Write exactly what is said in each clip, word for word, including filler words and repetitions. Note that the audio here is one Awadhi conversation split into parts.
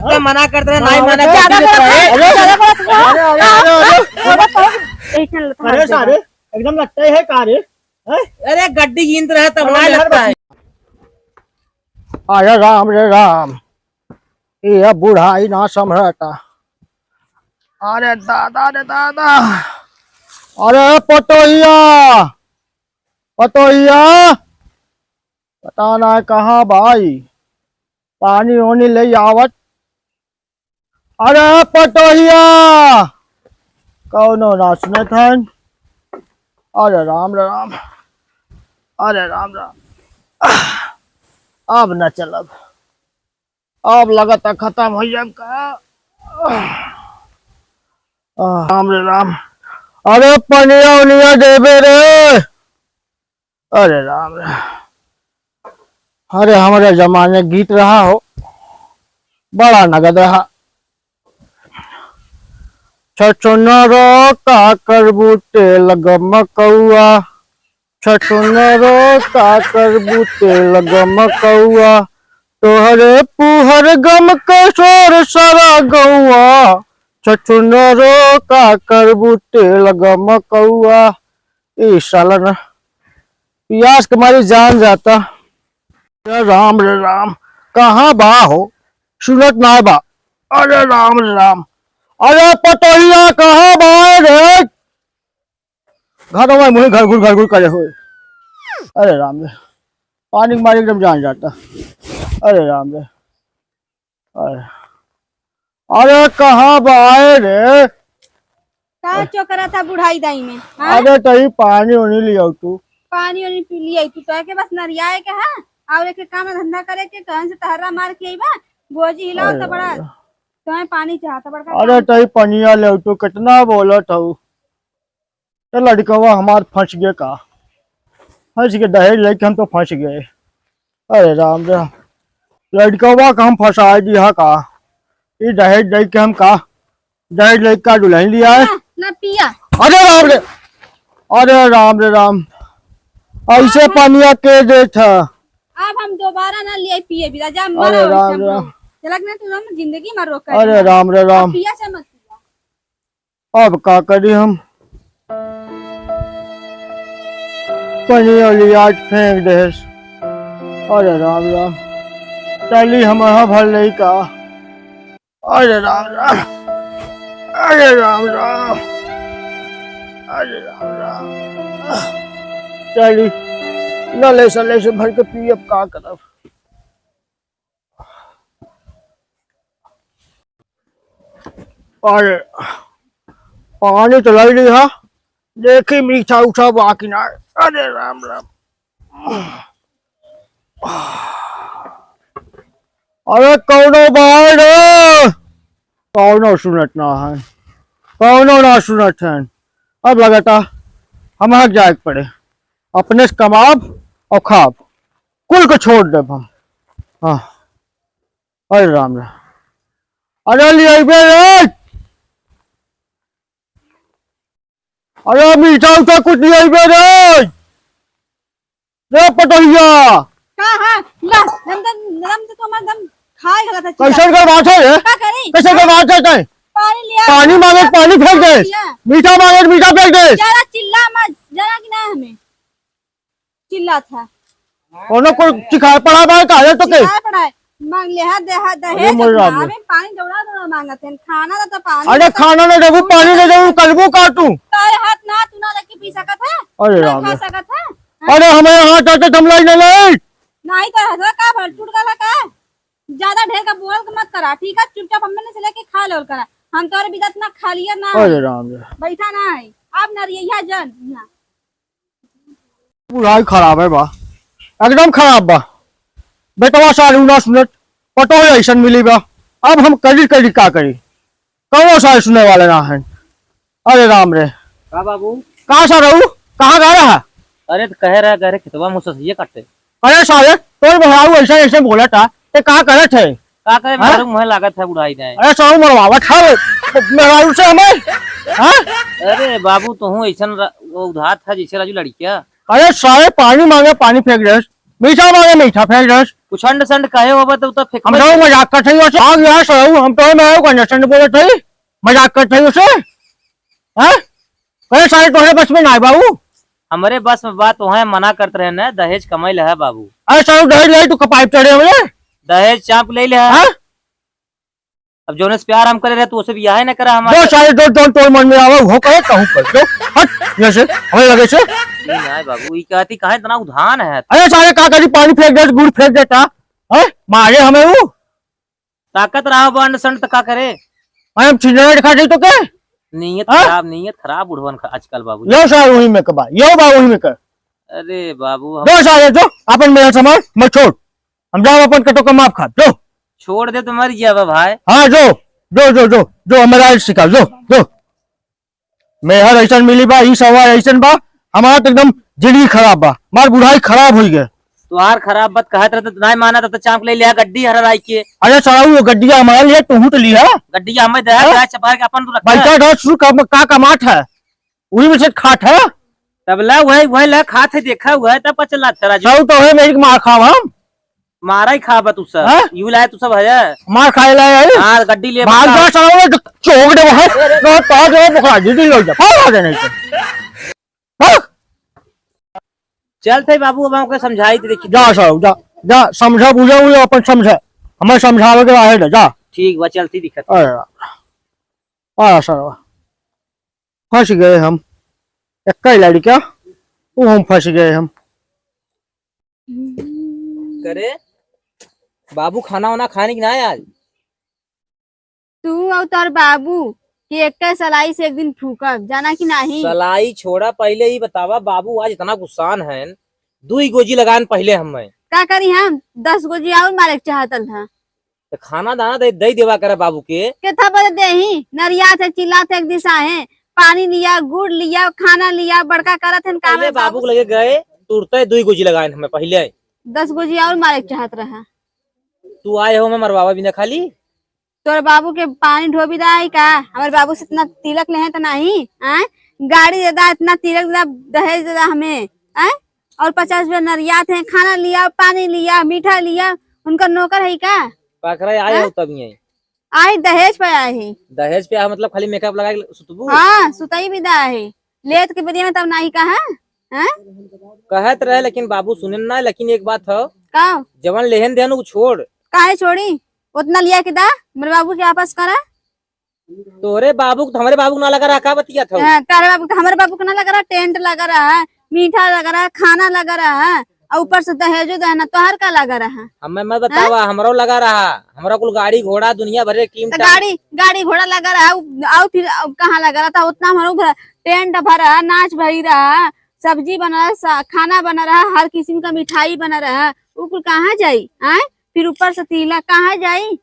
तो मना करते रहे, नहीं माना ज्यादा करते रहे। बोलत हो, ज्यादा बोलत हो। अरे, अरे, अरे, अरे। अरे, अरे, अरे। अरे, सारे, एकदम लगता है का रे? हैं? अरे, गड्डी गिनत रहा तब अरे, ना यार, लगता है। अरे राम रे राम, ये बुढ़ाई ना संभरता। अरे दादा रे दादा, अरे पतोहिया, पतोहिया, पता ना कहाँ बाई, पानी ओनी ले आवत। अरे पतोहिया, कौनो ना सुनत हन। अरे राम रे राम, अरे राम राम, अब न चलब, अब लगता खतम हो जाब का। आह, राम रे राम, अरे पनिया उनिया देबे रे। अरे राम रे, अरे हमरे जमाने गीत रहा हो, बड़ा नगद रहा। छछुनरो का करबू तेल गमकौआ, छछुनरो का करबू तेल गमकौआ, तोहरे पुहर गम के शोर सारा गौआ, छछुनरो का करबू तेल गमकौआ। ई साला ना पियास के मारी जान जाता। अरे राम रे राम, कहाँ बा हो? सुनत ना बा। अरे राम रे राम, अरे पतोहिया कहाँ बा रे? घर में मुँह घरघुर घरघुर करे हुए। अरे राम रे, पानी के मारे एकदम जान जाता। अरे राम रे, अरे, अरे कहाँ बा रे? का चोकरा था बुढ़ाई दाई में, हाँ? अरे तही पानी ओनी लियाऊ तू। पानी ओनी पी लियाई तू, तोहके बस नरियाए के है, और एक काम धंधा करे के, कहन से तहर्रा मार के अइबा, बोझी हिलाओ अरे तो बड़ा, राम। तोहे पानी चाहता बड़का अरे काम। तही पनिया लियाऊ तू, कितना बोलत हऊ। तो लड़कवा हमार फंस गए का, फंस गए, दहेज लेके हम तो फंस गए। अरे राम रे, लड़कवा का हम फंसा दिया का, ई दहेज लेके हम का, दहेज लेके का दुल्हन लिया है? ना, ना पिया। अरे राम रे, अरे राम रे राम, ऐसे हाँ। पनिया के देत है। अब हम दोबारा ना लिए पिए बिदा, जा मरा अरे वैसे राम हम रे। लोग। चलक ना तू हम जिंदगी में रोक कर अरे दिया। राम रे अब राम। पिया से मत पिया। अब का करी हम? पनिया लियाट फेंक देस। अरे राम राम, चली हम यहाँ भर लई का। अरे राम राम, अरे राम राम, अरे राम राम। चली, न ले से, ले से भर के पी, अब का करब? अरे, पानी तो लाई ली हा, देखी मीठा उठा बा कि ना। अरे राम राम। अरे कौनो बाहर रे, कौनो सुनत ना है, कौनो ना सुनत है। अब लगता हम हट जाए के पड़े, अपने से कमाब और खाब, कुल को छोड़ देब हम। हाँ। अरे राम राम। अरे लियाइबे रे। अरे मीठा उठा कुछ लियाइबे रे। रे पटोहिया। का है? ला, दम, दम, दम तो तुम्हारा दम खाए गला था चिल्ला। कैसन का बात है रे? का करी? कैसन का बात है तै? पानी लिया। पानी मांगे, पानी फेंक दे। लिया। मीठा मांगे, मीठा फेंक दे। ज्यादा चिल्ला मत, जरा कि ना हमें। चिल्लात है। कौनो को सिखाए पढ़ाए बा का रे तोके? सिखाए पढ़ाए। मांग ले हा, दे हा, दहेज अरे मोर ना, राम रे। अबे पानी दौड़ा दौड़ा मांगत है। खाना तो, तो पानी अरे तो खाना ना देबू, पानी ना देबू, करबू का तू? तारे हाथ ना, तू ना लेके पी सकत है? अरे ना राम खा रे। सकत है? हाँ? अरे हमारे हाथ आते थमलाई ना ले। नहीं तो हसवा का भर टूट गला का? ज्यादा ढेर का बोल के मत करा, ठीक है? चुपचाप हमने से लेके खा ले करा। हम तोरे बिदत ना खा लिया ना। अरे राम रे। बैठा ना है। अब ना रहिया जन यहाँ। बुढ़ाई खराब है बा, एकदम खराब बा। बेटवा सारू ना सुनत, पटोह ऐसन मिली बा। अब हम करी करी का करी, कौनो सारे सुने वाले ना हैं। अरे राम रे। का बाबू? कहाँ सा रहू? कहाँ गा रहा? अरे तो कहे रहा, कह रहे खेतवा में ससैया काटे। अरे सारे, तोर मेहरारू ऐसा ऐसे बोला था, ते का करत है? का करे हाँ? मेहरारू मुँह लागत है बुढ़ाई जाए। अरे सारू मरवावत है मेहरारू से हमें, हाँ? अरे बाबू, तोहू ऐसन र-, वो उधार था जैसे राजू लड़किया। अरे सारे पानी मांगे पानी फेंक देस, मीठा मांगे मीठा फेंक देस। कुछ अंड संड कहे होबा तो, तो फेंक हम तो मजाक करत हई ओसे। आ गया सरऊ, हम तो मैं आयो का अंड संड बोलत हई, मजाक करत हई ओसे। हैं? अरे सारे तोहरे बस में ना है बाबू। हमरे बस में बात वहाँ मना करत रहे न, दहेज कमाई ले है बाबू। अरे सरऊ दहेज ले तू कपाई चढ़े हमरे। दहेज चाप ले ले है। हैं? अब जौने से प्यार हम करे रहे, तू उसे बियाहे न करा हमारे। जो सारे जो, जो तोर मन में आवा, वो करे, कहूँ कर। जो, हट, यहाँ से, हमें लगे से। ई नाय बाबू, ई कहती कहाँ इतना उधान है? अरे सारे का करी, पानी फेंक देत, गुड़ फेंक देता। हैं? मारे हमें वो। ताकत रहा बंड संड त का करे? अरे हम छिंदरा दिखा दे तो के? नीयत हाँ? खराब, नीयत खराब बुढ़वन का आजकल बाबू। लो सारे वही में कबा, यो बा वही में कर। अरे बाबू, हम दो सारे जो, अपन मेरा सामान, मैं छोड़। हम जाओ अपन कटो का माफ खा, जो। छोड़ दे तो मर गया बा भाई। हाँ, जो, जो, जो, जो, जो, हमारा सिखा, जो, जो। मेहर ऐसन मिली बा, ई सवाल ऐसन बा, हमारा तो एकदम जिंदगी खराब बा, हमार बुढ़ाई खराब होई गए। तोहार खराब बात कहत रहे तो नाय माना, तो चाप ले लिया गड्डी हर राई के। अरे साला, वो गड्डिया हमारा लिए, तू तो लिया। गड्डिया हमें दे, हाँ? दे, चपा के अपन तू रख। बैठा रह, शुरू का, का कमात है, वही में से खात है। तब ला, वही, वही ला खात है, देखा हुआ है, तब पचला था राजू। सब तो है, मेरी मार खाओ हम। मारा ही खाबा तू सब। हाँ? यू लाए तू सब है। मार खाए लाए है। हाँ, गड्डी ले भाग बता। जा साला, मैं चोक दे वहाँ। ना तो जो पकड़ा, दीदी ले जा। भाग, भाग, नहीं तो। भाग। चल थे बाबू, अब हमके समझाई थे, देखी। जा साला, जा, जा, समझा, बुझा, वो अपन समझा। हमें समझावे के आहे ना, जा। ठीक बा, चलती दिक्कत। अरे, आ साला, फंस गए हम। एक ही लड़का, वो हम फंस गए हम। करे, बाबू खाना वाना खाने की ना आज? तू और तोर बाबू के एक सलाई से एक दिन फूकब, जाना कि नाही? सलाई छोड़ा, पहले ही बतावा, बाबू आज इतना गुस्सान है, दुई गोजी लगान पहले हमें। का करी हम, दस गोजी और मारे के चाहत रहा। तो खाना दाना दे, दे देवा करे बाबू के। केथा बजे देही, नरिया थे, चिल्ला थे, एक दिशा है, पानी लिया, गुड़ लिया, खाना लिया, बड़का करत हन काम पहले है बाबू बाबू। के लगे गए, तुरते दुई गोजी लगाए हमें पहले। दस गोजी और मारे के चाहत रहा। तू आए हो, मैं मरवावा बिना खाली। तोर बाबू के पानी ढोबी दा है का? हमारे बाबू से इतना तिलक लेहे तो नहीं, आय? गाड़ी दे दा, इतना तिलक दे दा, दहेज दे दा हमें, आय? और पचास रुपया नरियात है, खाना लिया, पानी लिया, मीठा लिया, उनका नौकर है का? पकड़े आए हाँ? हो तब ये। आए दहेज पे आए है। दहेज पे आए मतलब खाली मेकअप लगा के सुतबू? हाँ, सुतई भी दा है। लेत के बेरिया में तब नाही कहा, हैं? कहत रहे, लेकिन बाबू सुने ना। लेकिन एक बात हो, का? जवन लेहन देहन उ छोड़। काहे छोड़ी? उतना लिया के दा, मेरे बाबू के वापस करा। तोरे बाबू के तो हमरे बाबू के ना लगा रहा, का बतिया था? हाँ, तारे बाबू के, हमरे बाबू के ना लगा रहा, टेंट लगा रहा है, मीठा लगा रहा है, खाना लगा रहा है, और ऊपर से दहेजो देना, तोहर का लगा रहा? हमें मत बतावा, हाँ? हमरो लगा रहा, हमरा कुल गाड़ी घोड़ा दुनिया भरे कीमत। तो गाड़ी, गाड़ी घोड़ा लगा रहा, उ-, और फिर कहाँ लगा रहा था? उतना हमरो घर टेंट भरा, नाच भई रहा, सब्जी बना रहा, सा-, खाना बना रहा, हर किस्म का मिठाई बना रहा, उ कुल कहाँ जाई? आय? फिर ऊपर से तिलक कहाँ जाई?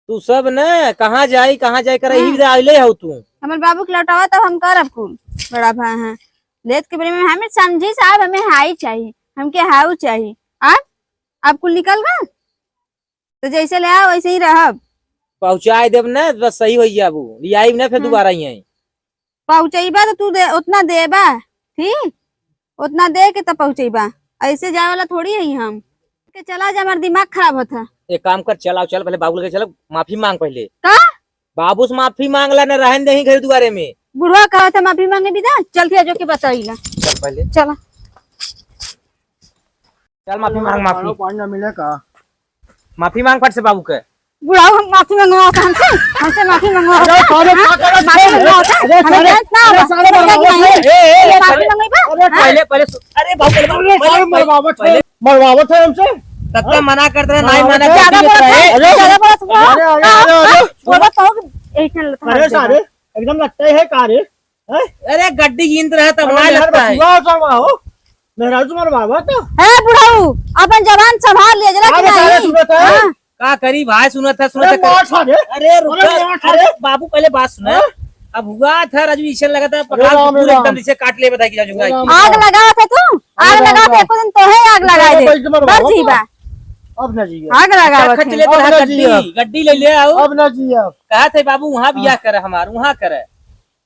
तू सब न कहाँ जाई, कहाँ जाई करे, हाँ। ही आइले हो तू। हमर बाबू के लौटावा तब हम करब कुल, बड़ा भाई हैं। लेत के बेरे में हमें समझी साहब, हमें हाई चाहिए, हमके हाउ चाहिए। अब, अब कुल निकल गए? तो जैसे ले आओ, वैसे ही रहब। पहुँचाए देब ना, बस सही होई जाबू। लियाइब ना, फिर हाँ। दोबारा ही आई। पहुँचैबा तो तू दे, उतना देबा, ठीक? उतना दे के तब पहुँचैबा। ऐसे जाए वाला थोड़ी है हम। के चला जा, हमार दिमाग खराब होत है। एक काम कर, चल आओ, चल पहले बाबू लगे चल, माफी मांग पहले। का? बाबू से माफी मांग ला, न रहन दे ही घर दुआरे में। बुढ़वा कहा था माफी मांगे बिदा, चल के जो के बताई ला। चल पहले। चला। चल माफी मांग, माफी। पानी ना मिले का? माफी मांग फट से बाबू के। बुढ़ाऊ, हम माफी मंगवाओ तो हमसे, हमसे माफी मंगवाओ। अरे, सारे हाँ? का करत माफी है? मंगवाओ तो अरे, हमें सारे, जानत ना अरे, होगा। सारे समझ में मरवावत नहीं। है। ए, ए, ए, माफी सारे, मंगवाई बा? अरे, हाँ? पहले, पहले सु-, अरे, बाबू, अरे, पहले, सारे मरवावत पहले, है, पहले। मरवावत है हमसे। तब तो मना करते रहे, नहीं मरवावत माना, है। ज्यादा बोलत है, अरे, ज्यादा बोलत है। अरे, अरे, अरे, हाँ, अरे। बोलत हो, यही चल रहा अरे, है। सारे, एकदम लगता है का रे? हैं? अरे, गड्डी गिनत रहा तब अरे, ना मेहर लगता है। बचुआ हो, सरवा हो। मेहरारू तुम्हारे बाबा तो। ए बुढ़ऊ, अपन जबान संभाल ले जरा का कि बतावे नहीं? सुनत है? हाँ। का करी भाई, सुनत है, सुनत अरे है, मार खा दे। अरे रुक, अरे मार खा अरे दे। बाबू पहले बात सुना। हाँ? अब हुआ था राजू, इसे लगा था अरे पकड़ा राम, कुकुर राम। एकदम इसे काट ले, बता कि राजू अरे का राम, आग राम। लगावा था तू, आग अरे राम, लगावा था, राम। एको दिन तोहे आग लगाए दे। बैठ के मरवाओ डर जीबा। अब ना जिया। आग लगावा खच था। ले तो अब ना गड्डी, जिया। गड्डी ले ले आओ। अब ना जिया। कहा थे बाबू वहाँ बियाह हाँ। करे हमार, वहाँ करे।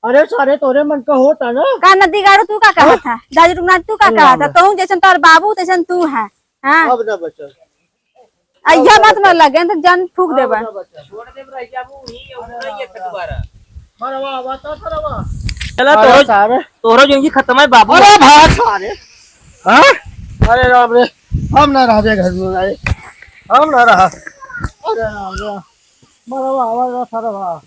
अरे सारे तोरे मन का होता ना। का नदी गाड़ू तू का कहा हाँ? था? दादी रुकना तू का अरे कहा राम था? रे। तू जैसन तोर बाबू तैसन तू है। हाँ। अब ना बचल। आ, यह बात ना लगे, तो जान फूंक देबा। अब ना बचल। छोड़ देब, रह जाबू, ही, और नहीं है दोबारा। मरवा, बता, सरवा। चला, अरे तोहरो, सारे। तोहरो जिंदगी खत्म है, बाबू। अरे भाग, सारे। हाँ? अरे राम रे, हम ना रहबे घर में, अरे। हम ना रहा। अरे राम रे, मरवा, आवाज ना, सरवा।